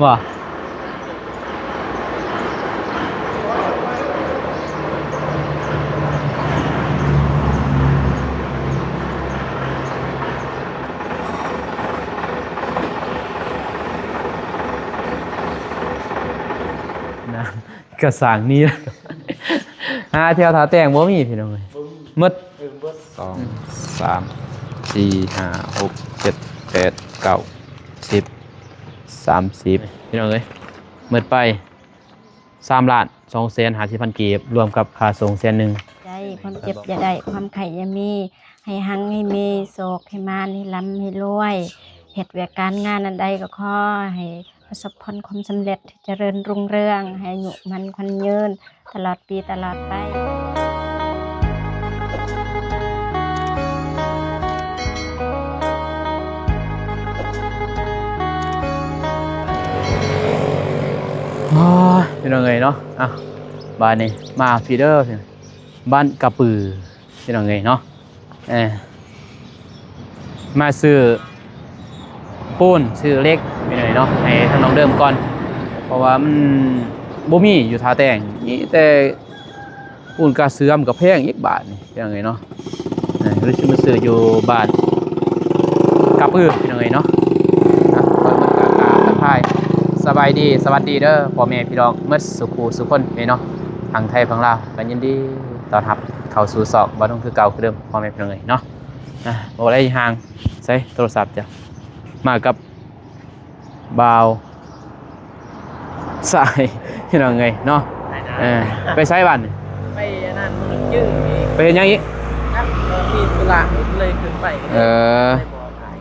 ບໍ່? ນະ ກະສ້າງນີ້ ຫາແຖວທ່າແຕງບໍ່ມີພີ່ນ້ອງເອີຍ ບໍ່ມີ ໝົດ ເອີ ໝົດ ສອງ ສາມ ສີ່ ຫ້າ ຫົກ ເຈັດ ແປດ ເກົ້າ ສິບ ສາມສິບ ພີ່ນ້ອງເອີຍ ໝົດໄປ ສາມລ້ານສອງແສນຫ້າສິບພັນກີບ ລວມກັບຄ່າສົ່ງແສນໜຶ່ງ ໄດ້ ຄວາມເຈັບຢ່າໄດ້ ຄວາມໄຂ້ຢ່າມີ ໃຫ້ຮັ່ງໃຫ້ມີ ໂຊກໃຫ້ໝານ ໃຫ້ລ່ຳໃຫ້ລວຍ ເຮັດວຽກການງານອັນໃດກໍຂໍໃຫ້ປະສົບຜົນຄວາມສຳເລັດ ໃຫ້ຈະເລີນຮຸ່ງເຮືອງ ໃຫ້ອາຍຸໝັ້ນຂວັນຍືນ ຕະຫຼອດປີຕະຫຼອດໄປ. ໂອ້ຍ ພີ່ນ້ອງເອີຍເນາະ ອ່ະ ບາດນີ້ມາພີເດີ ບ້ານກະປື ພີ່ນ້ອງເອີຍເນາະ ເອີ ມາຊື້ປູນ ຊື້ເຫຼັກ ພີ່ນ້ອງເອີຍເນາະ ໃຫ້ທາງນ້ອງເດີມກ່ອນ ເພາະວ່າມັນບໍ່ມີຢູ່ທ່າແຕງ ມີແຕ່ ປູນກະເຊື່ອມກະແພງອີກບາດນີ້ ພີ່ນ້ອງເອີຍເນາະ ເອີ ຫຼືຊິມາຊື້ຢູ່ບ້ານກະປື ພີ່ນ້ອງເອີຍເນາະ ອ່ະ ເບິ່ງກະກາບທັກທາຍ ສະບາຍດີ ສະຫວັດດີເດີ ພໍ່ແມ່ພີ່ນ້ອງໝົດສູ່ຄູ່ສູ່ຄົນເນາະ ທັງໄທທັງລາວ ກໍຍິນດີຕ້ອນຮັບເຂົ້າສູ່ຊ່ອງບ່າວດົງຄືເກົ່າຄືເດີມ ພໍ່ແມ່ພີ່ນ້ອງເອີຍເນາະ ອ່ະ ບໍ່ໄດ້ຫ່າງ ໃສໂທລະສັບເຈົ້າ ມາກັບ ບ່າວຊາຍ ພີ່ນ້ອງເອີຍເນາະ ເອີ ໄປໃສບາດນີ້ ໄປອັນນັ້ນ ມັນຈື່ນີ້ ໄປເຮັດຫຍັງອີກ ນັກ ເອີ ມີທຸລະ ເລີຍຂຶ້ນໄປ ເອີ ເລີຍບໍ່ຖ່າຍ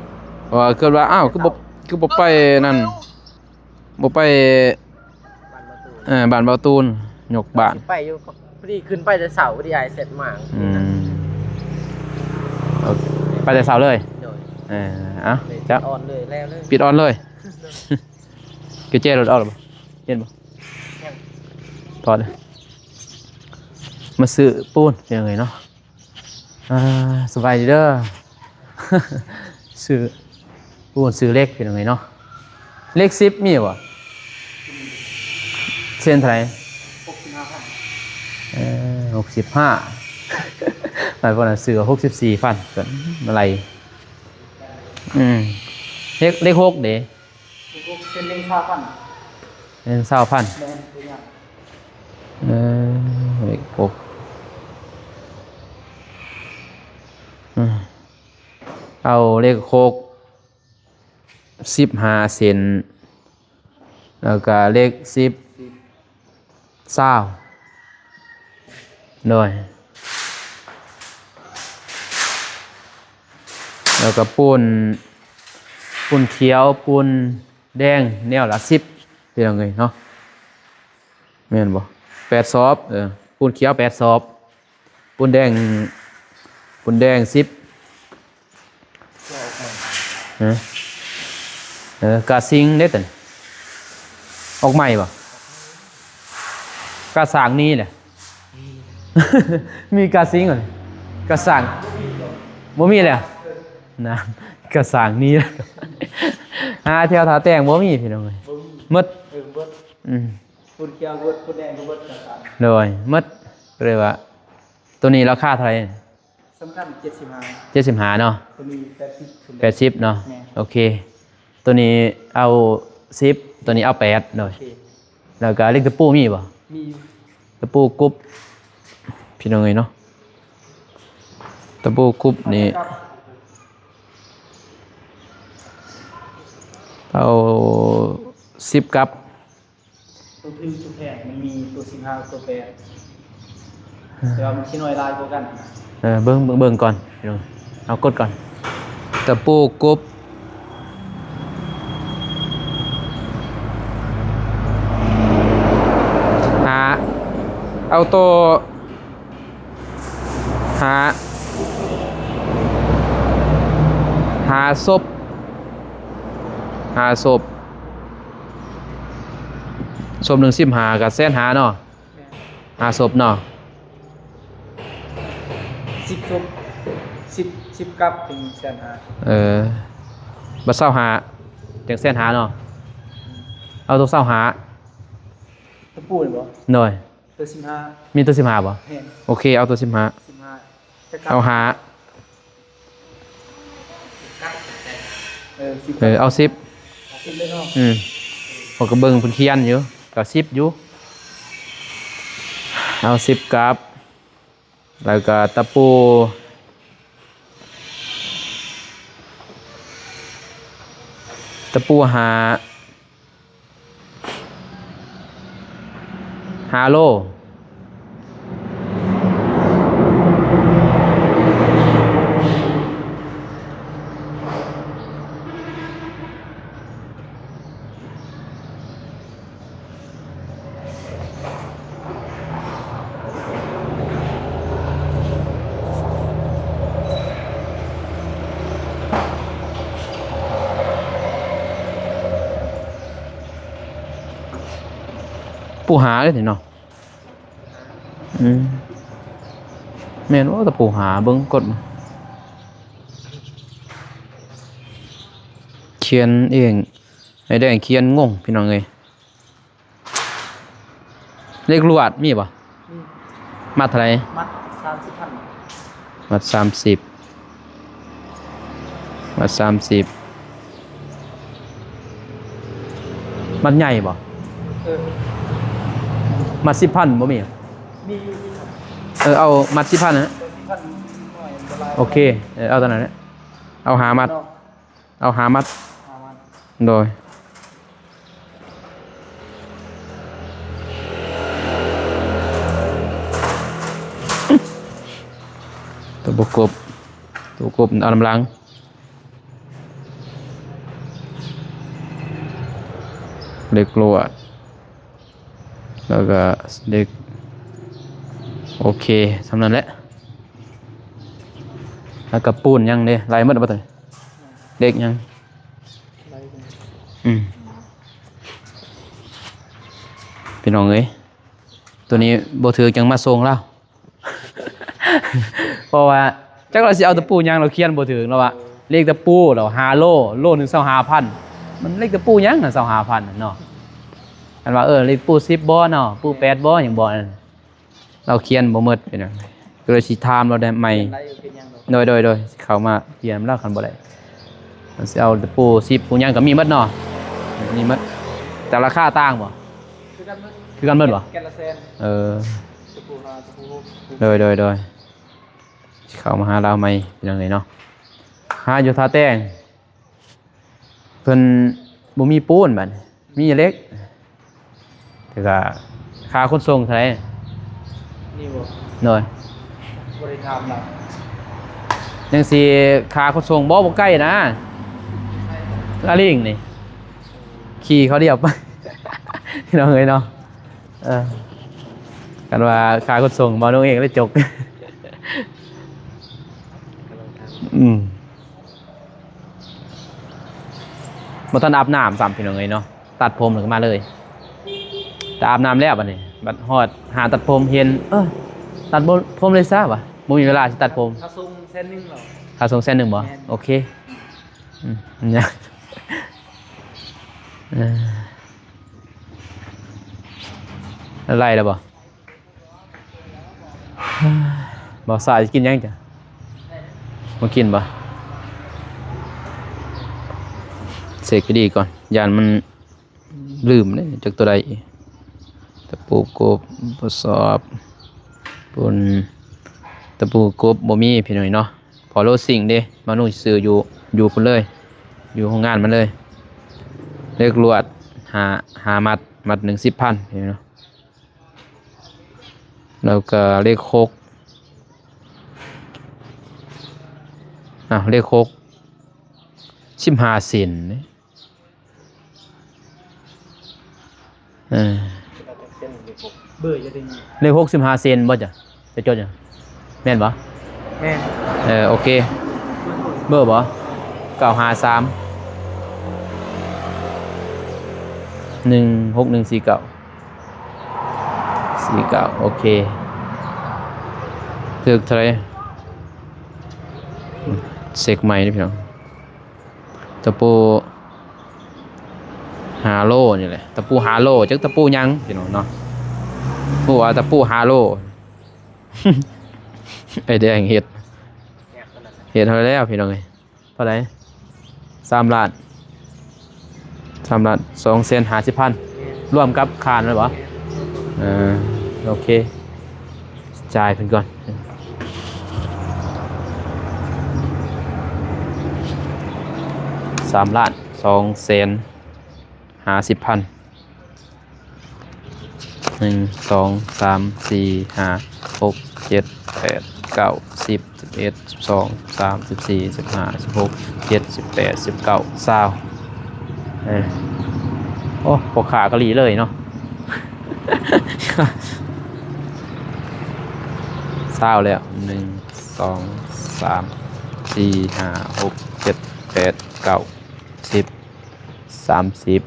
ເພາະວ່າຄິດວ່າ ອ້າວ ຄືບໍ່ ຄືບໍ່ໄປນັ້ນ ບໍ່ໄປ ບ້ານບໍ່ຕູນ ເອີ ບ້ານບໍ່ຕູນ ຍົກບ້ານ ຊິໄປຢູ່ ພໍດີຂຶ້ນໄປແຕ່ເຊົ້າ ພໍດີອ້າຍເຊັດມາ ອືມ ເອົາ ໄປແຕ່ເຊົ້າເລີຍ ໂດຍ ເອີ ເອົາ ເຈົ້າ ປິດອອນເລີຍ ແລ້ວເລີຍ ປິດອອນເລີຍ ກະແຈລົດອອກແລ້ວບໍ່? ເຫັນບໍ່? ຍັງ ຖອດເລີຍ ມາຊື້ປູນ ພີ່ນ້ອງເອີຍເນາະ ອ່າ ສະບາຍດີເດີ ຊື້ປູນຊື້ເຫຼັກ ພີ່ນ້ອງເອີຍເນາະ ເຫຼັກສິບມີບໍ່? ເສັ້ນເທົ່າໃດ? ຫົກສິບຫ້າພັນ ເອີ ຫົກສິບຫ້າ ຫຼາຍຄົນຊື້ຫົກສິບສີ່ພັນ ກໍມາໄລ່ ອືມ ເຫຼັກ ເຫຼັກຫົກເດ? ເຫຼັກຫົກເສັ້ນໜຶ່ງຊາວພັນ ເສັ້ນຊາວພັນ ແມ່ນ ເປັນຫຍັງ? ເອີ ເຫຼັກຫົກ ອືມ ເອົາເຫຼັກຫົກ ສິບຫ້າເສັ້ນ ແລ້ວກະເຫຼັກສິບ ຊາວ ໂດຍ ແລ້ວກະປູນ ປູນຂຽວ ປູນແດງ ແນວລະສິບ ພີ່ນ້ອງເອີຍເນາະ ແມ່ນບໍ່? ແປດສອບ ເອີ ປູນຂຽວແປດສອບ ປູນແດງ ປູນແດງສິບ ຮະ ເອີ ກາຊິງເດ້ຕົວນີ້ ອອກໃໝ່ບໍ່? ກາສ້າງນີ້ແຫຼະ ມີກາຊິງບໍ່? ກາສ້າງ ບໍ່ມີແລ້ວ ນະ ກາສ້າງນີ້ ຫາແຖວທ່າແຕງບໍ່ມີ ພີ່ນ້ອງເອີຍ ບໍ່ມີ ໝົດ ເອີ ໝົດ ອືມ ປູນຂຽວໝົດ ປູນແດງກໍໝົດ ໂດຍ ໝົດ ກໍເລີຍວ່າ ຕົວນີ້ລາຄາເທົ່າໃດ? ສຳຄັນເຈັດສິບຫ້າ ເຈັດສິບຫ້າເນາະ ຕົວນີ້ແປດສິບ ແປດສິບເນາະ ແມ່ນ ໂອເຄ ຕົວນີ້ເອົາສິບ ຕົວນີ້ເອົາແປດ ໂດຍ ໂອເຄ ແລ້ວກະເຫຼັກຕະປູມີບໍ່? ມີຢູ່ ຕະປູກຸບ ພີ່ນ້ອງເອີຍເນາະ ຕະປູກຸບນີ້ ເອົາສິບກັບ ຕົວຖືກຕົວແພງມັນມີຕົວສິບຫ້າ ຕົວແປດ ແຕ່ວ່າມັນຊິໜ້ອຍຫຼາຍກວ່າກັນ ເອີ ເບິ່ງ ເບິ່ງ ເບິ່ງກ່ອນ ເອົາກົດກ່ອນ ຕະປູກົບ ຫາ ເອົາໂຕ ຫາ ຫາສົບ ຫາສົບ ສົບໜຶ່ງສິບຫ້າກໍແສນຫ້າເນາະ ແມ່ນ ຫາສົບເນາະ ສິບສົບ ສິບ ສິບກັບເປັນແສນຫ້າ ເອີ ບັດຊາວຫ້າ ຈັ່ງແສນຫ້າເນາະ ອືມ ເອົາໂຕຊາວຫ້າ. ຕະປູນີ້ບໍ່? ໂດຍ. ໂຕສິບຫ້າ. ມີໂຕສິບຫ້າບໍ່? ແມ່ນ. ໂອເຄ ເອົາໂຕສິບຫ້າ. ສິບຫ້າ. ເອົາຫ້າ. ເອີ ສິບ ເອີ ເອົາສິບ. ເອົາສິບເລີຍເນາະ. ອືມ ເຂົາກໍເບິ່ງເພິ່ນຂຽນຢູ່ ກໍສິບຢູ່. ເອົາສິບກັບ ແລ້ວກໍຕະປູ ຕະປູຫ້າ ຫ້າໂລ. ປູຫ້າເດ້ນີ້ເນາະ. ອືມ ແມ່ນບໍ່ ຕະປູຫ້າ ເບິ່ງກົດ ຂຽນເອງ ໄອ້ແດງຂຽນງົງ ພີ່ນ້ອງເອີຍ. ເລກລວດມີບໍ່? ມີ. ມັດເທົ່າໃດ? ມັດສາມສິບພັນ. ມັດສາມສິບ ມັດສາມສິບ. ມັດໃຫຍ່ບໍ່? ເອີ ມັດສິບພັນບໍ່ມີ? ມີຢູ່ ມີ. ເອີ ເອົາມັດສິບພັນນະ. ສິບພັນໜ້ອຍ ບໍ່ຫຼາຍ. ໂອເຄ ເອີ ເອົາຕອນນັ້ນແຫຼະ. ເອົາຫ້າມັດເນາະ. ເອົາຫ້າມັດ. ຫ້າມັດ. ໂດຍ. ຕົວປະກົບ ຕົວປະກົບເອົານຳຫຼັງ. ເລກລວດ ແລ້ວກໍເລກ ໂອເຄ ສ່ຳນັ້ນແຫຼະ. ແລ້ວກໍປູນຫຍັງເດ້ ໄລ່ໝົດແລ້ວບໍ່ຕົວນີ້? ເລກຫຍັງ? ອືມ ພີ່ນ້ອງເອີຍ ຕົວນີ້ບໍ່ຖືກຈັ່ງມາສົ່ງລາວ. ເພາະວ່າຈັກລາວຊິເອົາຕະປູຫຍັງ ລາວຂຽນບໍ່ຖືກ ລາວວ່າເລກຕະປູລາວຫ້າໂລ ໂລໜຶ່ງຊາວຫ້າພັນ. ມັນເລກຕະປູຫຍັງນະ ຊາວຫ້າພັນເນາະ. ອັນວ່າ ເອີ ເລກປູສິບບໍ່ເນາະ ປູແປດບໍ່ ຫຍັງບໍ່ ລາວຂຽນບໍ່ໝົດ ເປັນຫຍັງ ກໍເລີຍຊິຖາມລາວໄດ້ໃໝ່. ໂດຍ ໂດຍ ໂດຍ ຊິເຂົ້າມາປ່ຽນລາວ ຄັນບໍ່ໄດ້ ມັນຊິເອົາຕະປູສິບ ປູຫຍັງກໍມີໝົດເນາະ ມີໝົດ. ແຕ່ລາຄາຕ່າງບໍ່? ຄືກັນໝົດ ຄືກັນໝົດບໍ່? ແກ່ນລະແສນ. ເອີ ຕະປູຫ້າ ຕະປູຫົກ. ໂດຍ ໂດຍ ໂດຍ. ຊິເຂົ້າມາຫາລາວໃໝ່ ພີ່ນ້ອງເອີຍເນາະ. ຫາຢູ່ທ່າແຕງ ເພິ່ນບໍ່ມີປູນ ບາດນີ້ມີເຫຼັກ. ແຕ່ກະຄ່າຂົນສົ່ງເທົ່າໃດ? ນີ້ບໍ່? ໂດຍ. ບໍ່ໄດ້ຖາມລາວ. ຍັງຊິຄ່າຂົນສົ່ງບໍ່? ບໍ່ໄກນະ ອາລິງນີ້ ຂີ່ເຂົາດຽວໄປ ພີ່ນ້ອງເອີຍເນາະ. ເອີ ຄັນວ່າຄ່າຂົນສົ່ງ ບ່າວນຸ່ງເອງເລີຍຈົກ. ອືມ ບໍ່ທັນອາບນ້ຳຊ້ຳ ພີ່ນ້ອງເອີຍເນາະ. ຕັດຜົມແລ້ວກໍມາເລີຍ. ແຕ່ອາບນ້ຳແລ້ວບັດນີ້ ບັດຮອດຫາຕັດຜົມເຫັນ ເອີ ຕັດຜົມເລີຍຊະວ່າ ບໍ່ມີເວລາຊິຕັດຜົມ. ຄ່າສົ່ງແສນໜຶ່ງເນາະ. ຄ່າສົ່ງແສນໜຶ່ງບໍ່? ແມ່ນ. ໂອເຄ. ອືມ ເອີ ໄລ່ແລ້ວບໍ່? ບ່າວສາຍຊິກິນຫຍັງຈ້ະ? ມາກິນບໍ່? ເຊັກດີກ່ອນ ຢ້ານມັນລືມເດ້ ຈັກຕົວໃດ. ຕະປູກົບ ທົດສອບ ປຸ້ນ ຕະປູກົບບໍ່ມີ ພີ່ນ້ອງເນາະ. ພໍໂລຊິງເດ້ ມານຸ່ງຊື້ຢູ່ ຢູ່ພຸ້ນເລີຍ ຢູ່ໂຮງງານມັນເລີຍ. ເລກລວດ ຫ້າ ຫ້າມັດ ມັດໜຶ່ງສິບພັນ ເຫັນເນາະ. ແລ້ວກໍເລກຫົກ ອ້າວ ເລກຫົກ ສິບຫ້າເຊັນເດ້. ເອີ ເບີຈະໄດ້ຍິນ ເລກຫົກສິບຫ້າເຊັນບໍ່ຈະ ຈະຈົດຫຍັງ ແມ່ນບໍ່? ແມ່ນ. ເອີ ໂອເຄ. ເບີບໍ່? ເກົ້າຫ້າສາມ ໜຶ່ງຫົກໜຶ່ງສີ່ເກົ້າ ສີ່ເກົ້າ ໂອເຄ. ຖືກເທົ່າໃດ? ເຊັກໃໝ່ເດ້ພີ່ນ້ອງ. ຕະປູ ຫ້າໂລນີ້ແຫຼະ ຕະປູຫ້າໂລ ຈັກຕະປູຫຍັງພີ່ນ້ອງເນາະ ຮູ້ວ່າຕະປູຫ້າໂລ. ໄອ້ແດງເຮັດ ເຮັດໃຫ້ແລ້ວພີ່ນ້ອງເອີຍ. ເທົ່າໃດ? ສາມລ້ານ ສາມລ້ານສອງແສນຫ້າສິບພັນ ແມ່ນ ລວມກັບຄ່ານັ້ນບໍ່? ແມ່ນ ເອີ ໂອເຄ ຈ່າຍເພິ່ນກ່ອນ ສາມລ້ານສອງແສນຫ້າສິບພັນ. ໜຶ່ງ ສອງ ສາມ ສີ່ ຫ້າ ຫົກ ເຈັດ ແປດ ເກົ້າ ສິບ ສິບເອັດ ສິບສອງ ສິບສາມ ສິບສີ່ ສິບຫ້າ ສິບຫົກ ສິບເຈັດ ສິບແປດ ສິບເກົ້າ ຊາວ. ເອີ ໂອ້ ພໍ່ຄ້າກະຫຼີເລີຍເນາະ ຊາວແລ້ວ ໜຶ່ງ ສອງ ສາມ ສີ່ ຫ້າ ຫົກ ເຈັດ ແປດ ເກົ້າ ສິບ ສາມສິບ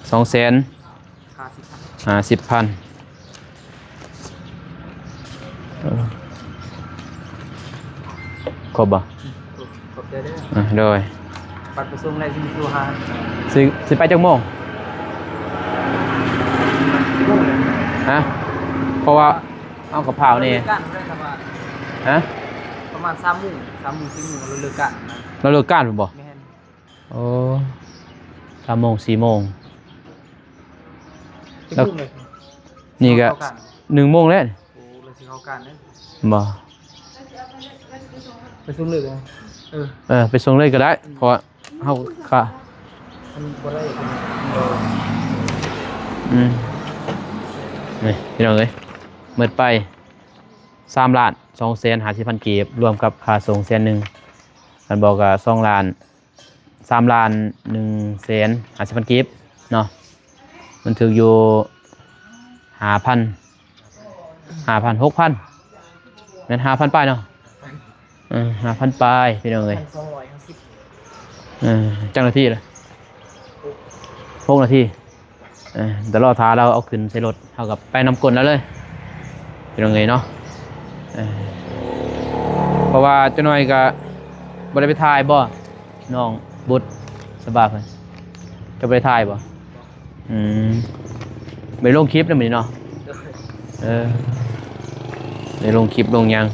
ສອງແສນ ຫ້າສິບພັນ ຫ້າສິບພັນ ເອີ ຄົບບໍ່? ອືມ ຂອບໃຈເດີ ອ່າ ໂດຍ ບັດປະຊຸມແລ້ວຊິໂທຫາ ຊິ ຊິໄປຈັກໂມງ? ຮະ? ເພາະວ່າເຮົາກໍພ້າວແດ່ ເລີກການໄດ້ ປະມານ ຮະ? ປະມານສາມໂມງ ສາມໂມງ ສີ່ໂມງ ເຮົາເລີກການນະ ເຮົາເລີກການພຸ້ນບໍ່? ແມ່ນ. ໂອ້ ສາມໂມງ ສີ່ໂມງ ແລ້ວນີ້ກະ ເຂົ້າການ ໜຶ່ງໂມງແລ້ວ ໂອ້ ແລ້ວຊິເຂົ້າການເດ້ ບໍ່ ໄປສົ່ງເລີຍບໍ່? ເອີ ເອີ ໄປສົ່ງເລີຍກໍໄດ້ ອືມ ເພາະວ່າເຮົາກະ ມັນບໍ່ໄດ້ ອືມ ນີ້ພີ່ນ້ອງເອີຍ ໝົດໄປສາມລ້ານສອງແສນຫ້າສິບພັນກີບ ລວມກັບຄ່າສົ່ງແສນໜຶ່ງ ຄັນບໍ່ກະສອງລ້ານ ສາມລ້ານໜຶ່ງແສນຫ້າສິບພັນກີບເນາະ ມັນຖືກຢູ່ຫ້າພັນ ຫ້າພັນ ຫົກພັນ ແມ່ນຫ້າພັນປາຍເນາະ ເອີ ຫ້າພັນປາຍພີ່ນ້ອງເອີຍ ເອີ ຈັກນາທີລະ? ຫົກນາທີ. ເອີ ແຕ່ລໍຖ້າລາວເອົາຂຶ້ນໃສ່ລົດ ເຮົາກໍໄປນຳກົ້ນລາວເລີຍ ພີ່ນ້ອງເອີຍເນາະ ເອີ ເພາະວ່າຈັກໜ້ອຍກໍບໍ່ໄດ້ໄປຖ່າຍບໍ່ ນ້ອງບຸດສະບາເພິ່ນ ເຈົ້າບໍ່ໄດ້ຖ່າຍບໍ່? ອືມ ໄປລົງຄລິບນຳນີ້ເນາະ ເອີ ໄປລົງຄລິບລົງຫຍັງ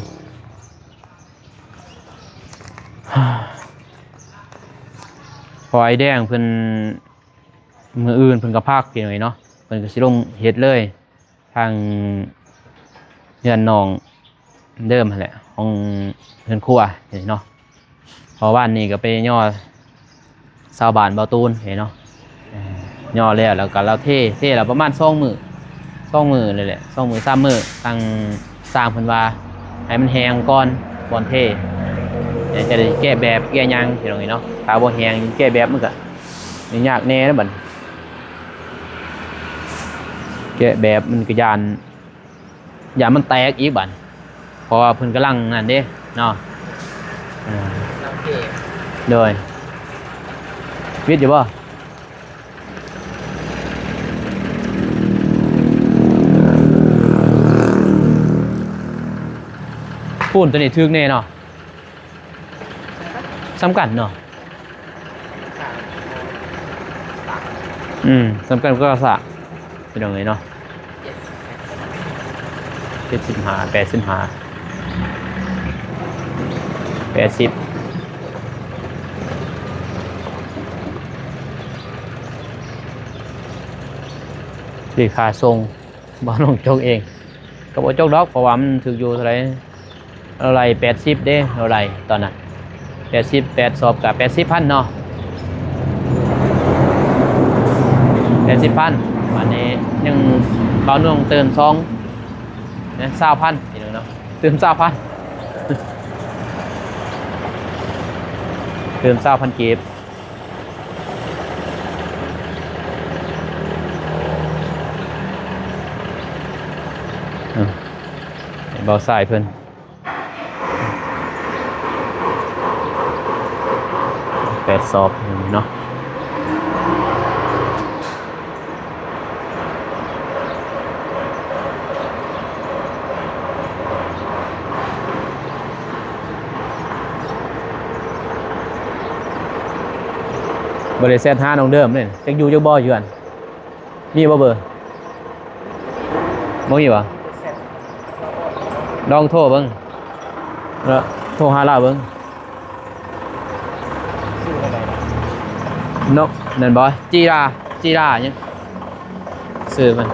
ເພາະອ້າຍແດງເພິ່ນ ມື້ອື່ນເພິ່ນກໍພັກພີ່ນ້ອງເອີຍເນາະ ເພິ່ນກໍຊິລົງເຮັດເລີຍ ທາງເຮືອນນ້ອງເດີມຫັ້ນແຫຼະ ຂອງເຮືອນຄົວນີ້ເນາະ ເພາະວານນີ້ກໍໄປຍໍຊາວບ້ານເບົາຕູນນີ້ເນາະ ຍໍແລ້ວ ແລ້ວກໍລາວເທ ເທແລ້ວປະມານສອງມື້ ສອງມື້ນີ້ແຫຼະ ສອງມື້ສາມມື້ ທາງຊ່າງເພິ່ນວ່າໃຫ້ມັນແຫ້ງກ່ອນບ່ອນເທ ແລ້ວຈະໄດ້ແກະແບບແກະຫຍັງພີ່ນ້ອງເອີຍເນາະ ຖ້າບໍ່ແຫ້ງແກະແບບມັນກໍ ນີ້ຍາກແດ່ເດ້ບັດນີ້ ແກະແບບມັນກໍຢ້ານ ຢ້ານມັນແຕກອີກບັດນີ້ ເພາະວ່າເພິ່ນກຳລັງນັ້ນເດ້ເນາະ ເອີ ໂດຍ ວິດຢູ່ບໍ່? ປູນໂຕນີ້ຖືກແດ່ເນາະ ສ່ຳກັນເນາະ ອືມ ສ່ຳກັນກໍສະ ພີ່ນ້ອງເອີຍເນາະ ເຈັດສິບຫ້າ ແປດສິບຫ້າ ແປດສິບ ຄືຄ່າສົ່ງ ບໍ່ ນ້ອງຈົກເອງ ກໍບໍ່ຈົກດອກ ເພາະວ່າມັນຖືກຢູ່ເທົ່າໃດ ລາວໄລ່ແປດສິບເດ້ ລາວໄລ່ຕອນນັ້ນ ແປດສິບ ແປດສອບກໍແປດສິບພັນເນາະ ແປດສິບພັນ ບາດນີ້ຍັງບ່າວນວງເຕີມສອງ ນະ ຊາວພັນ ພີ່ນ້ອງເນາະ ຕື່ມຊາວພັນ ຕື່ມຊາວພັນກີບ ເອີ ໃຫ້ເບົາຊາຍເພິ່ນ ແປດສອບເນາະ. ບໍ່ໄດ້ແຊັດຫານ້ອງເດີມເດ້ ຈັກຢູ່ຈັກບໍ່ຢູ່ຫັ້ນ. ມີບໍ່ເບີ? ບໍ່ມີຫວາ? ລອງໂທເບິ່ງ ລະໂທຫາລາວເບິ່ງ. ນົກນັ້ນບໍ່? ຈີລາ ຈີລາຫຍັງ ຊື່ມັນ.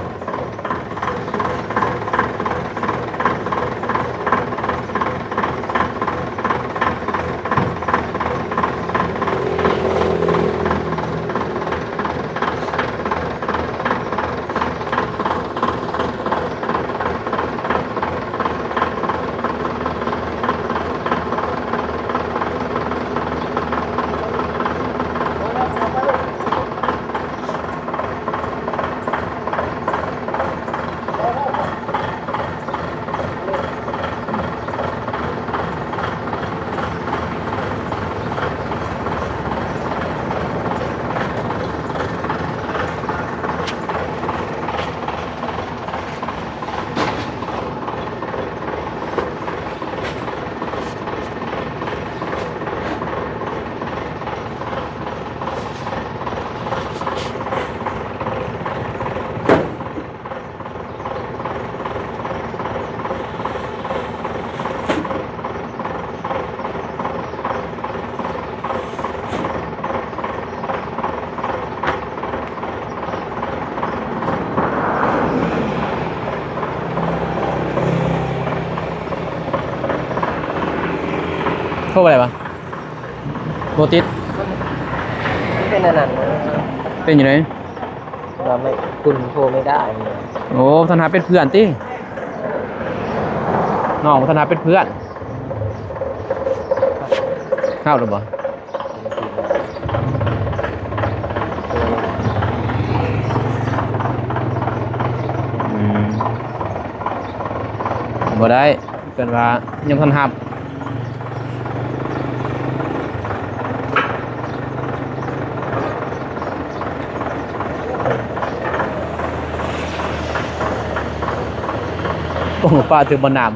ໂທໄປໄດ້ປະ? ບໍ່ຕິດ. ມັນເປັນອັນນັ້ນນະ. ເປັນຢູ່ໃດ? ວ່າໄມ່ ຄຸນໂທໄມ່ໄດ້. ໂອ້ ບໍ່ທັນຫາເປັນເພື່ອນຕິ? ນ້ອງບໍ່ທັນຫາເປັນເພື່ອນ. ເຂົ້າແລ້ວບໍ່? ອືມ ບໍ່ໄດ້. ເພິ່ນວ່າຍັງບໍ່ທັນຮັບ. ໂອ້ ປາຖືກບໍ່ນ້ຳ.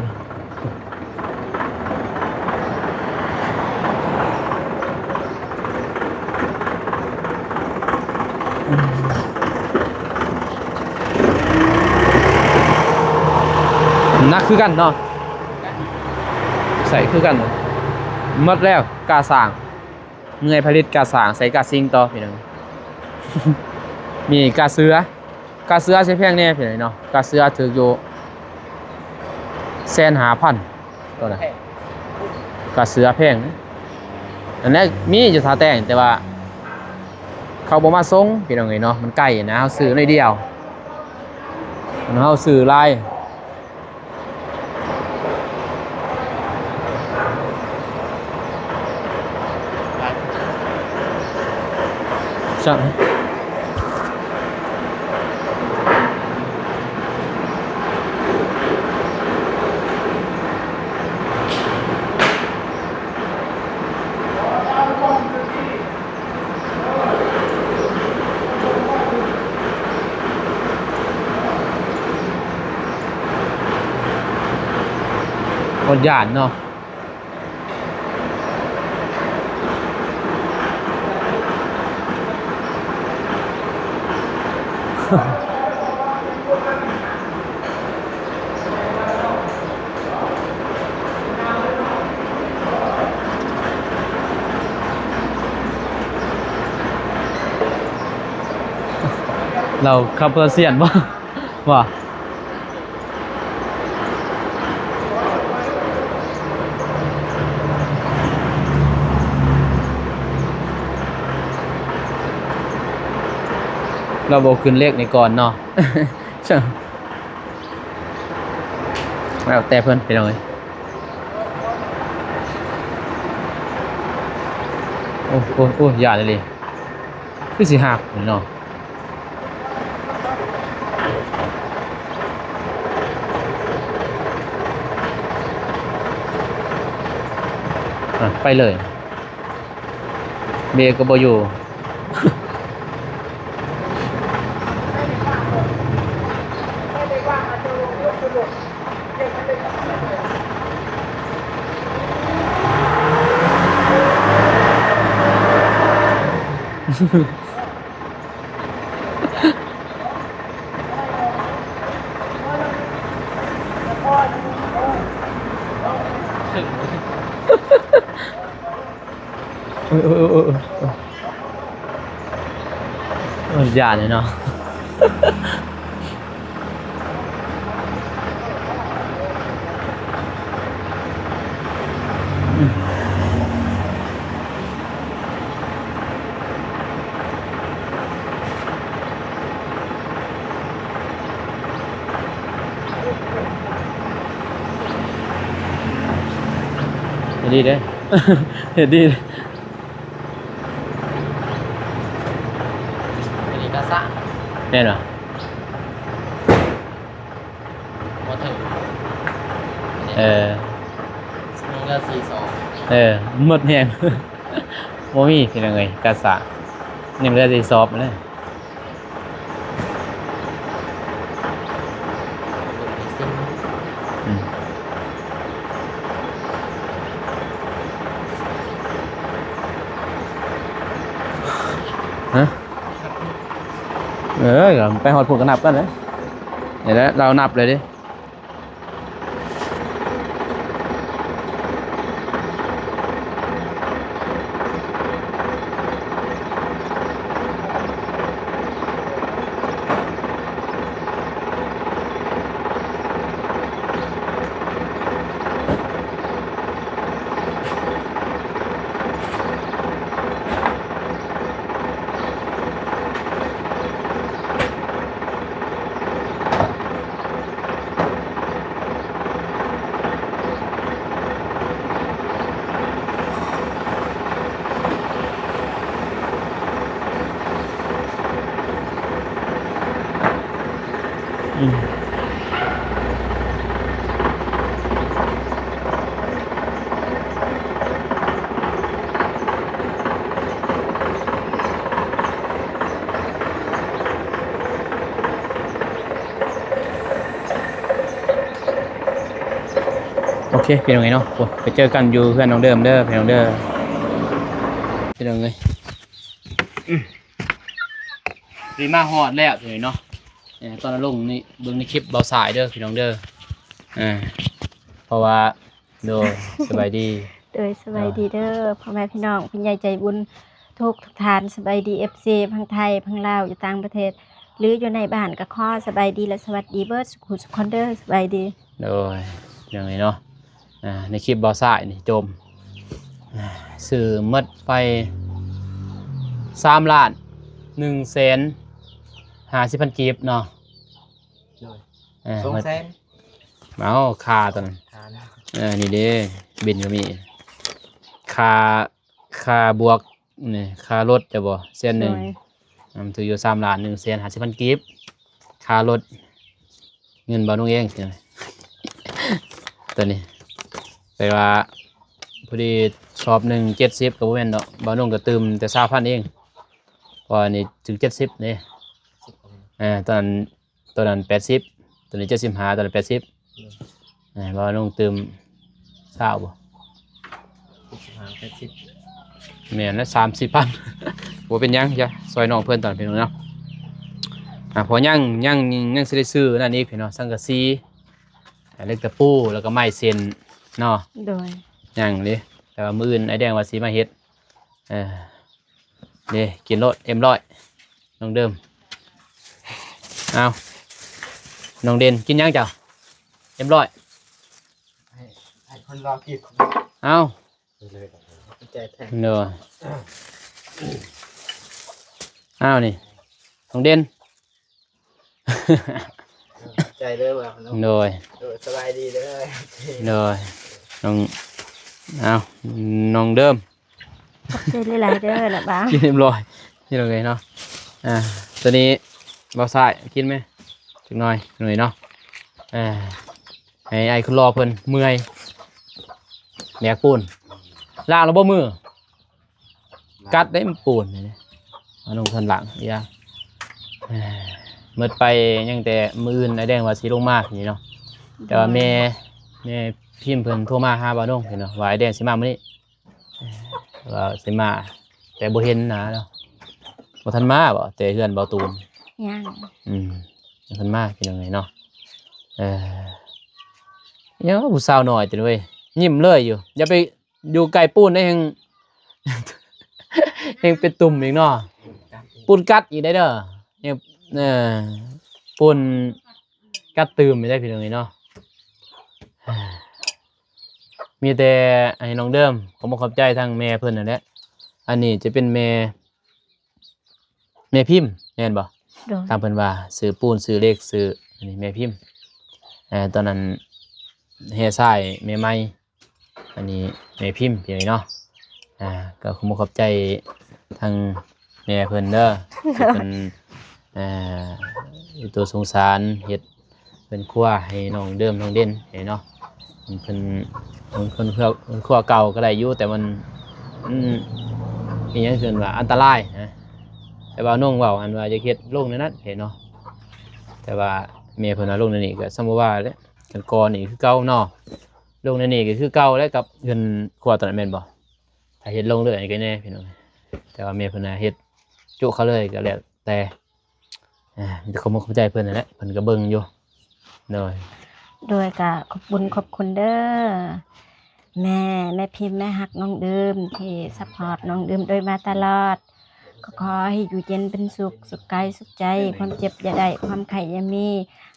ໜັກຄືກັນເນາະ ໃສ່ຄືກັນ. ໝົດແລ້ວກາຊ້າງ ເມື່ອຍຜະລິດກາຊ້າງ ໃສ່ກາຊິງຕໍ່ພີ່ນ້ອງ. ມີກາເສືອ ກາເສືອຊິແພງແດ່ພີ່ນ້ອງເນາະ ກາເສືອຖືກຢູ່ແສນຫ້າພັນ. ໂຕນັ້ນກະເສືອແພງ ອັນນັ້ນມີຢູ່ທ່າແຕ່ງ ແຕ່ວ່າເຂົາບໍ່ມາສົ່ງພີ່ນ້ອງເອີຍເນາະ ມັນໄກນະ ເຮົາຊື້ໜ້ອຍດຽວ ເຮົາຊື້ຫຼາຍ. ອດຢ້ານເນາະ. ລາວຂັບເພື່ອສ່ຽນບໍ່? ວ່າ ລາວບໍ່ຂຶ້ນເລກໃນກ່ອນເນາະ. ແລ້ວແຕ່ເພິ່ນ ພີ່ນ້ອງເອີຍ. ໂອ້ ໂອ້ ໂອ້ ຢ້ານອີ່ຫຼີ ຄືຊິຫັກນີ້ເນາະ. ອ່ະ ໄປເລີຍ ເບຣກກໍບໍ່ຢູ່. ໂ ໂອ້ຍ ໂອ້ຍ ໂອ້ຍ ໂອ້ຍ ໂອ້ຍ ຢ້ານເລີຍເນາະ. ເຮັດດີເດ້ ເຮັດດີເດ້. ອັນນີ້ກະສະ ແມ່ນບໍ່? ບໍ່ເຖິງ ເອີ ຍັງເຫຼືອສີ່ສອບ ເອີ ໝົດແຮງ ບໍ່ມີພີ່ນ້ອງເອີຍ ກະສະ ຍັງເຫຼືອສີ່ສອບເລີຍ. ອືມ ຮະ? ເອີ ໄປຮອດພຸ້ນກະນັບກັນເລີຍ ນີ້ແຫຼະ ລາວນັບເລີຍເດ້. ອືມ ໂອເຄ ພີ່ນ້ອງເອີຍເນາະ ໂອ້ ໄປເຈີກັນຢູ່ເຮືອນນ້ອງເດີມເດີ ພີ່ນ້ອງເດີ ພີ່ນ້ອງເອີຍ. ອືມ ນີ້ມາຮອດແລ້ວ ພີ່ນ້ອງເນາະ. ເອີ ຕອນລົງນີ້ ເບິ່ງໃນຄລິບບ່າວຊາຍເດີ ພີ່ນ້ອງເດີ. ເອີ ເພາະວ່າ ໂດຍ ສະບາຍດີ ໂດຍ ສະບາຍດີເດີ ພໍ່ແມ່ພີ່ນ້ອງ ຜູ້ໃຫຍ່ໃຈບຸນທຸກໆທ່ານ. ສະບາຍດີ ເອັຟຊີ ທັງໄທ ທັງລາວ ຢູ່ຕ່າງປະເທດ ຫຼື ຢູ່ໃນບ້ານ ກະຂໍສະບາຍດີ ແລະ ສະຫວັດດີເບິດສູ່ຜູ້ສູ່ຄົນເດີ ສະບາຍດີ. ໂດຍ ຢ່າງນີ້ເນາະ ອ່າ ໃນຄລິບບ່າວຊາຍນີ້ ໂຈມ ອ່າ ຊື້ໝົດໄປສາມລ້ານໜຶ່ງແສນຫ້າສິບພັນກີບເນາະ. ໂດຍ ເອີ ສອງແສນ ເອົາ ຄ່າຕົວນັ້ນ ຄ່ານັ້ນ ເອີ ນີ້ເດ້ ບິນກະມີ ຄ່າ ຄ່າບວກນີ້ ຄ່າລົດເຈົ້າບໍ່ ແສນໜຶ່ງ ໂດຍ ອືມ ຖືກຢູ່ສາມລ້ານໜຶ່ງແສນຫ້າສິບພັນກີບ ຄ່າລົດ. ເງິນບ່າວນຸ່ງເອງ ໂຕນີ້ ແປວ່າ ພໍດີສອບໜຶ່ງເຈັດສິບ ກະບໍ່ແມ່ນດອກ ບ່າວນຸ່ງກະຕື່ມແຕ່ຊາວພັນເອງ ເພາະວ່ານີ້ຖືກເຈັດສິບເດ້ ເອີ ຕອນນັ້ນ ໂຕນັ້ນແປດສິບ ໂຕນີ້ເຈັດສິບຫ້າ ໂຕນັ້ນແປດສິບ ໂດຍ ເອີ ບ່າວນຸ່ງຕື່ມຊາວບໍ່ ເຈັດສິບຫ້າ ແປດສິບ ແມ່ນລະ ສາມສິບພັນ ບໍ່ເປັນຫຍັງ ຈະຊ່ອຍນ້ອງເພິ່ນຕອນ ພີ່ນ້ອງເນາະ. ອ່າ ເພາະຍັງ ຍັງ ຍັງຊິໄດ້ຊື້ນັ້ນອີກ ພີ່ນ້ອງ ສັງກະສີ ເຫຼັກຕະປູ ແລ້ວກະໄມ້ເສັ້ນເນາະ ໂດຍ ຍັງເດ້ ແຕ່ວ່າມື້ອື່ນອ້າຍແດງວ່າຊິມາເຮັດ ເອີ ເດ້ ກິນໂລດ ເອັມຮ້ອຍ ນ້ອງເດີມ. ເອົາ ນ້ອງເດັ່ນ ກິນຫຍັງເຈົ້າ? ເອັມຮ້ອຍ ໃຫ້ ໃຫ້ຄົນລາວກິນ ເອົາ ໃຈແທ້ ໂດຍ ເອົານີ້ ນ້ອງເດັ່ນ ໃຈເດີວ່າ ໂດຍ ໂດຍ ສະບາຍດີເດີ ໂດຍ ນ້ອງ ເອົາ ນ້ອງເດີມ ຂອບໃຈຫຼາຍໆເດີລະບ່າວ ກິນຮຽບຮ້ອຍ ພີ່ນ້ອງເອີຍເນາະ. ອ່າ ໂຕນີ້ບ່າວຊາຍກິນແມ ຈັກໜ່ອຍ ໜ່ອຍເນາະ. ອ່າ ໃຫ້ອ້າຍຄົນຫຼໍ່ເພິ່ນເມື່ອຍ ແບກປູນ ລ້າງແລ້ວບໍ່ມື? ກັດໄດ້ມັນປູນນີ້ ມາລົງທັນຫຼັງ ຢ່າ ເອີ ໝົດໄປ ຍັງແຕ່ມື້ອື່ນອ້າຍແດງວ່າຊິລົງມານີ້ເນາະ ແຕ່ວ່າແມ່ ແມ່ພິມເພິ່ນໂທມາຫາບ່າວນົງເນາະ ວ່າອ້າຍແດງຊິມາມື້ນີ້ ເອີ ວ່າຊິມາ ແຕ່ບໍ່ເຫັນໜ້າເນາະ. ບໍ່ທັນມາບໍ່? ແຕ່ເຮືອນເບົາຕູນ ຍັງ ອືມ ຍັງບໍ່ທັນມາ ພີ່ນ້ອງເອີຍເນາະ. ເອີ ຍັງຜູ້ສາວນ້ອຍຕິເວີຍ ຍິ້ມເລີຍຢູ່. ຢ່າໄປຢູ່ໃກ້ປູນເດ້ ແຮ່ງ ແຮ່ງເປັນຕຸ່ມອີກເນາະ. ປູນກັດອີກໄດ໋ເດີ ຍັງ ເອີ ປູນກັດຕື່ມອີກໄດ໋ ພີ່ນ້ອງເອີຍເນາະ. ມີແຕ່ໃຫ້ນ້ອງເດີມ ຂໍຂອບໃຈທາງແມ່ເພິ່ນນັ້ນແຫຼະ. ອັນນີ້ຈະເປັນແມ່ ແມ່ພິມແມ່ນບໍ່? ໂດຍ ຕາມເພິ່ນວ່າ ຊື້ປູນ ຊື້ເຫຼັກ ຊື້ ອັນນີ້ແມ່ພິມ. ເອີ ຕອນນັ້ນແຮ່ຊາຍແມ່ໃໝ່ ອັນນີ້ແມ່ພິມ ພີ່ນ້ອງເນາະ. ອ່າ ກໍຂໍຂອບໃຈທາງແມ່ເພິ່ນເດີ ທີ່ເພິ່ນ ອ່າ ຕົວສົງສານເຮັດ ເຮືອນຄົວໃຫ້ນ້ອງເດີມນ້ອງເດັ່ນເນາະ. ເພິ່ນ ເຮືອນຄົວ ເຮືອນຄົວເກົ່າກໍໄດ້ຢູ່ ແຕ່ມັນ ມັນ ອີຫຍັງເອີ້ນວ່າອັນຕະລາຍນະ. ແຕ່ວ່ານ້ອງເວົ້າຫັ້ນວ່າຢາກເຮັດລົງໃນນັ້ນເນາະ ແຕ່ວ່າແມ່ເພິ່ນວ່າລົງໃນນີ້ກໍສ່ຳບໍ່ວ່າແຫຼະ ຄັນກໍ່ນີ້ຄືເກົ່າເນາະ ລົງໃນນີ້ກໍຄືເກົ່າແຫຼະ ກັບເຮືອນຄົວຕອນນັ້ນແມ່ນບໍ່? ຖ້າເຮັດລົງເລີຍກໍແນ່ພີ່ນ້ອງ ແຕ່ວ່າແມ່ເພິ່ນນະເຮັດຈຸເຂົ້າເລີຍ ກໍແລ້ວແຕ່. ອ່າ ມີແຕ່ຂອບອົກຂອບໃຈເພິ່ນນັ້ນແຫຼະ ເພິ່ນກໍເບິ່ງຢູ່. ໂດຍ ໂດຍ ກໍຂອບບຸນຂອບຄຸນເດີ ແມ່ ແມ່ພິມ ແມ່ຮັກນ້ອງເດີມ ທີ່ຊັບພອດນ້ອງເດີມໂດຍມາຕະຫຼອດ. ກໍຂໍໃຫ້ຢູ່ເຢັນເປັນສຸກ ສຸກກາຍສຸກໃຈ ຄວາມເຈັບຢ່າໄດ້ ຄວາມໄຂ້ຢ່າມີ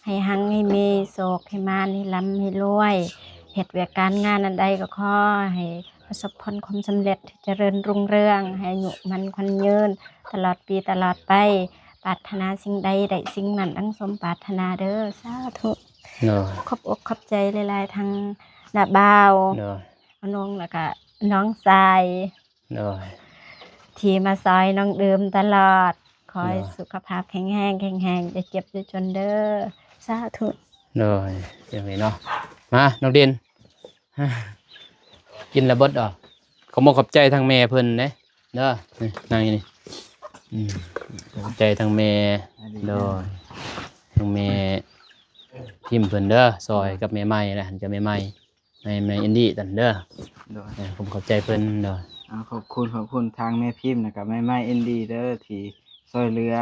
ໃຫ້ຮັ່ງໃຫ້ມີ ໂຊກໃຫ້ໝານ ໃຫ້ລ່ຳໃຫ້ລວຍ ເຮັດວຽກການງານອັນໃດກໍຂໍໃຫ້ ປະສົບຜົນຄວາມສຳເລັດ ຈະເລີນຮຸ່ງເຮືອງ ໃຫ້ອາຍຸໝັ້ນຂວັນຍືນ ຕະຫຼອດປີຕະຫຼອດໄປ ປາດຖະໜາສິ່ງໃດໄດ້ສິ່ງນັ້ນ ດັ່ງສົມປາດຖະໜາເດີ ສາທຸ. ໂດຍ ຂອບອົກຂອບໃຈຫຼາຍໆ ທັງນ້າບ່າວ ໂດຍ ນ້ອງ ແລ້ວກະນ້ອງຊາຍ ໂດຍ ທີ່ມາຊ່ອຍນ້ອງເດີມຕະຫຼອດ ຂໍໃຫ້ ໂດຍ ສຸຂະພາບແຂງແຮງ ແຂງແຮງ ຢ່າເຈັບຢ່າຈົນເດີ ສາທຸ. ໂດຍ ຈັ່ງນີ້ເນາະ ມາ ນ້ອງເດັ່ນ ກິນລະເບິດດອກ. ຂອບອົກຂອບໃຈທາງແມ່ເພິ່ນເດ້ ເດີ ນີ້ ນັ່ງຢູ່ນີ້ ອືມ ຂອບໃຈທາງແມ່ ໂດຍ ທາງແມ່ພິມເພິ່ນເດີ ຊ່ອຍກັບແມ່ໃໝ່ນະ ກັບແມ່ໃໝ່ ແມ່ ແມ່ອິນດີ້ນັ້ນເດີ ໂດຍ ເອີ ຂອບໃຈເພິ່ນ ໂດຍ ອ່າ ຂອບຄຸນ ຂອບຄຸນທາງແມ່ພິມ ແລ້ວກະແມ່ໃໝ່ອິນດີ້ເດີ ທີ່ຊ່ວຍເຫຼືອ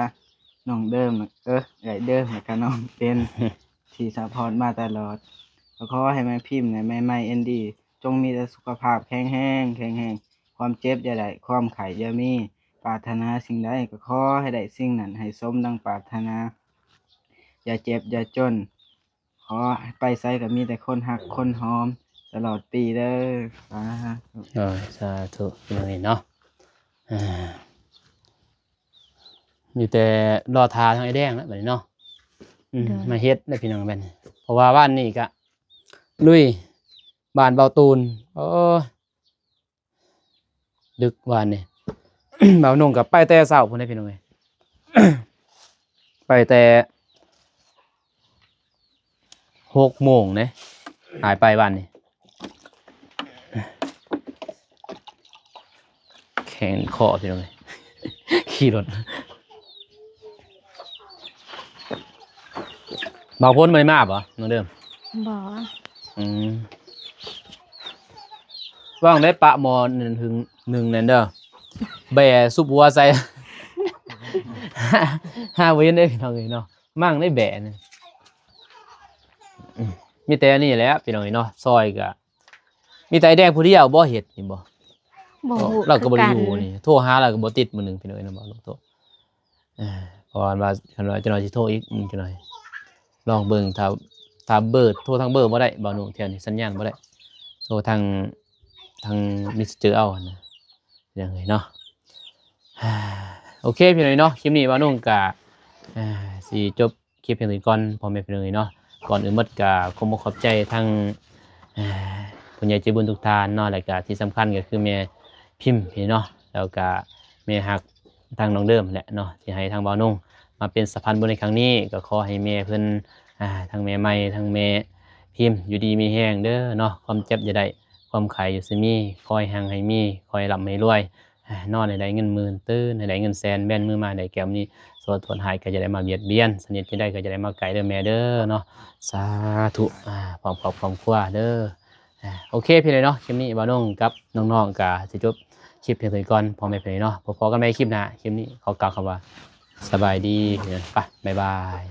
ນ້ອງເດີມ ເອີ ເອື້ອຍເດີມ ແລ້ວກະນ້ອງເປັນ ທີ່ຊັບພອດມາຕະຫຼອດ. ກໍຂໍໃຫ້ແມ່ພິມ ແລະ ແມ່ໃໝ່ອິນດີ້ ຈົ່ງມີແຕ່ສຸຂະພາບແຂງແຮງ ແຂງແຮງ ຄວາມເຈັບຢ່າໄດ້ ຄວາມໄຂ້ຢ່າມີ ປາດຖະໜາສິ່ງໃດກໍຂໍໃຫ້ໄດ້ສິ່ງນັ້ນ ໃຫ້ສົມດັ່ງປາດຖະໜາ ຢ່າເຈັບຢ່າຈົນ ຂໍໃຫ້ໄປໃສກໍມີແຕ່ຄົນຮັກຄົນຫອມຕະຫຼອດປີເດີ ສາທຸ. ໂອ້ຍ ສາທຸ ພີ່ນ້ອງເອີຍເນາະ ອ່າ ມີແຕ່ລໍຖ້າທາງອ້າຍແດງແລ້ວບັດນີ້ເນາະ ອືມ ໂດຍ ມາເຮັດແລ້ວພີ່ນ້ອງບັດນີ້ ເພາະວ່າວານນີ້ກະລຸຍບ້ານເບົາຕູນ ໂອ້ຍ ດຶກວານນີ້ ບ່າວນຸ່ງກໍໄປແຕ່ເຊົ້າພຸ້ນເດ້ພີ່ນ້ອງເອີຍ ໄປແຕ່ຫົກໂມງເດ້ ຫາຍໄປວານນີ້ ແຂນຄໍພີ່ນ້ອງເອີຍ ຂີ່ລົດ. ບ່າວພົນບໍ່ໄດ້ມາບໍ່ ນ້ອງເດີມ? ບໍ່ ອືມ ວ່າງໄດ້ປະໝໍ້ໜຶ່ງ ໜຶ່ງນັ້ນເດີ ແບຊຸບຫົວໃສ່ ຫາບໍ່ເຫັນເດ້ພີ່ນ້ອງເອີຍເນາະ ໝັ້ງໄດ້ແບນີ້ ອືມ ມີແຕ່ອັນນີ້ແຫຼະພີ່ນ້ອງເອີຍເນາະ ຊ່ອຍກະ ມີແຕ່ອ້າຍແດງຜູ້ດຽວບໍ່ເຮັດນີ້ບໍ່? ບໍ່ຮູ້ ລາວກໍບໍ່ໄດ້ຢູ່ນີ້ ຄືກັນ ໂທຫາລາວກໍບໍ່ຕິດມື້ໜຶ່ງພີ່ນ້ອງເອີຍເນາະ ບໍ່ລົງໂທ ເອີ ເພາະວ່າ ວ່າ ຄັນວ່າຈັກໜ່ອຍຊິໂທອີກ ອືມ ຈັກໜ່ອຍ ລອງເບິ່ງ ຖ້າ ຖ້າເບີ ໂທທາງເບີບໍ່ໄດ້ ບ່າວນຸ່ງ ແຖວນີ້ສັນຍານບໍ່ໄດ້ ໂທທາງ ທາງເມສເຊັນເຈີເອົາຫັ້ນນະ ພີ່ນ້ອງເອີຍເນາະ ໂອເຄ ພີ່ນ້ອງເອີຍເນາະ ຄລິບນີ້ບ່າວນຸ່ງກະ ເອີ ຊິຈົບ ຄລິບພຽງເທົ່ານີ້ກ່ອນ ພໍ່ແມ່ພີ່ນ້ອງເອີຍເນາະ ກ່ອນອື່ນໝົດກໍຂອບອົກຂອບໃຈທັງ ເອີ ຜູ້ໃຫຍ່ໃຈບຸນທຸກທ່ານເນາະ ແລ້ວກໍທີ່ສຳຄັນກໍຄືແມ່ພິມນີ້ເນາະ ແລ້ວກໍແມ່ຮັກທາງນ້ອງເດີມແຫຼະເນາະ ທີ່ໃຫ້ທາງບ່າວນຸ່ງມາເປັນສະພານບຸນໃນຄັ້ງນີ້ ກໍຂໍໃຫ້ແມ່ເພິ່ນ ອ່າ ທັງແມ່ໃໝ່ ທັງແມ່ພິມ ຢູ່ດີມີແຮງເດີເນາະ ຄວາມເຈັບຢ່າໄດ້ ຄວາມໄຂ້ຢ່າຊິມີ ຂໍໃຫ້ຮັ່ງໃຫ້ມີ ຂໍໃຫ້ລ່ຳໃຫ້ລວຍ ນອນໃຫ້ໄດ້ເງິນໝື່ນ ຕື່ນໃຫ້ໄດ້ເງິນແສນ ແບນມືມາໃຫ້ໄດ້ແກ້ວມະນີ ສວດໂທດຮ້າຍກໍຢ່າໄດ້ມາບຽດບຽນ ສະນິດຈະໄດ້ກໍຢ່າໄດ້ມາໃກ້ເດີແມ່ເດີເນາະ ສາທຸ ອ່າ ພ້ອມຄອບພ້ອມຄົວເດີ ອ່າ ໂອເຄ ພີ່ນ້ອງເນາະ ຄລິບນີ້ບ່າວນຸ່ງກັບນ້ອງໆກໍຊິຈົບ ຄລິບພຽງເທົ່ານີ້ກ່ອນ ພໍ່ແມ່ພີ່ນ້ອງເນາະ. ພໍ້ກັນໃໝ່ຄລິບໜ້າ. ຄລິບນີ້ຂໍກ່າວຄຳວ່າ ສະບາຍດີ. ໄປ ບາຍບາຍ.